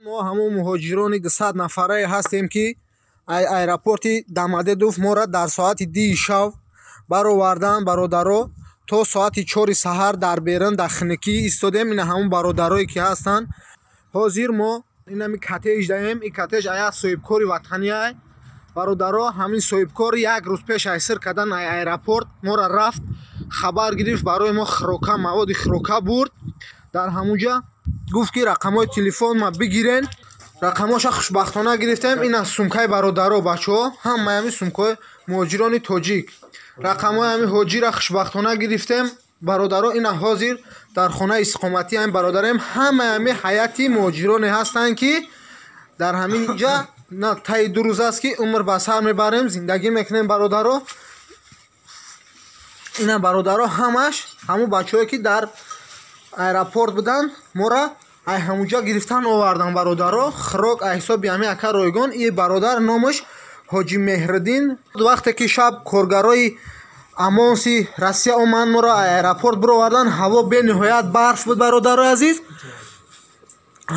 Мо ҳамон муҳоҷирони 200 нафарае ҳастем, ки аэропорти Домодедово моро дар соати 2 шав баровардан, бародаро. То соати 4 саҳар дар берун дар хунукӣ истодем. Ина ҳамон бародарое ки ҳастанд. Ҳозир мо инами коттедж даем. Ин коттедж ая соҳибкори ватаниай, бародаро. Ҳамин соҳибкор як рӯз пеш ай сир кардан ай аэропорт моро рафт, хабар гирифт, барои мо хӯрока, маводи хӯрока бурд. Дар ҳамунҷа гуфт, ки рақамҳои телефон ма бигирен. Рақамҳоша хушбахтона гирифтем. Ина сумкаи бародаро, бачаҳо, ҳамаи ҳамин сумкаҳои муҳоҷирони тоҷик. Рақамҳои ҳамин ҳоҷира хушбахтона гирифтем, бародаро. Ина ҳозир дар хонаи истиқоматӣ ҳамин бародарем. Ҳамаи ҳамин ҳайати муҳоҷироне ҳастанд, ки дар ҳамин ҷа на таи 2 рӯз аст, ки умр ба сар мебарем, зиндагӣ мекунем, бародаро. Ина, бародаро, ҳамаш ҳамун бачаҳое, ки дар аэропорт буданд, моро ай ҳамунҷа гирифтан овардан, бародаро. Хӯрок ай ҳисоби ҳамин ака ройгон. И бародар номаш Ҳоҷи Меҳриддин. Вақте ки шаб коргарои ОМОНси Россия оманд, моро аэропорт бировардан, ҳаво бениҳоят барф буд, бародарои азиз,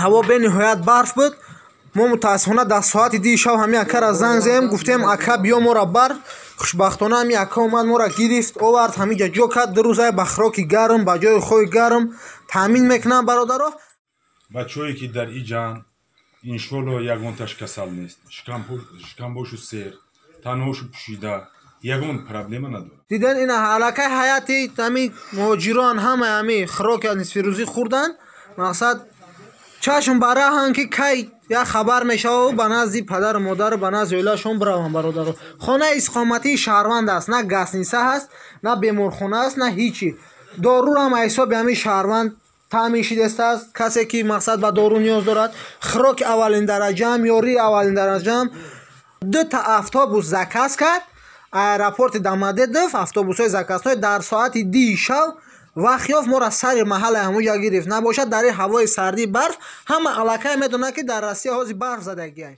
ҳаво бениҳоят барф буд. Мо мутаассифона дар соати 2 шав ҳамин акара занг задем, гуфтем: «Ака, биё, моро бар». Хушбахтона ҳамин ака омад, моро гирифт, овард, ҳаминҷа ҷо кард. 2 рӯза ба хӯроки гарм, ба ҷои хоби гарм таъмин мекунанд, бародаро. Бачаҳое ки дар иҷан, иншолло, ягонташ касал нест, шикамбошу сер, танҳошу пӯшида, ягон проблема надорад. Диден, ина аллакай ҳайати ҳамин муҳоҷирон ҳамаи ҳамин хӯроки нисфирӯзӣ хӯрдан. Мақсад, чашм ба раҳанд, ки кай як хабар мешавад, ба назди падару модару ба назди оилашон бираванд, бародаро. Хонаи истиқоматии шаҳрванд аст, на гостиница ҳаст, на беморхона аст, на ҳичи. Дорурам ҳисоби ҳамин шаҳрванд таъмин шидастааст, касе ки, мақсад, ба дору ниёз дорад. Хӯроки аввалин дараҷаам, ёрии аввалин дараҷаам. Дута автобус заказ кард аэропорти Домодедово, автобусҳои заказной. Дар соати 2 шав вақт ёфт, моро сари маҳалле ҳамунҷа гирифт. Набошад, дар ин ҳавои сардии барф, ҳама аллакай медонад, ки дар Россия ҳозир барф задагиай.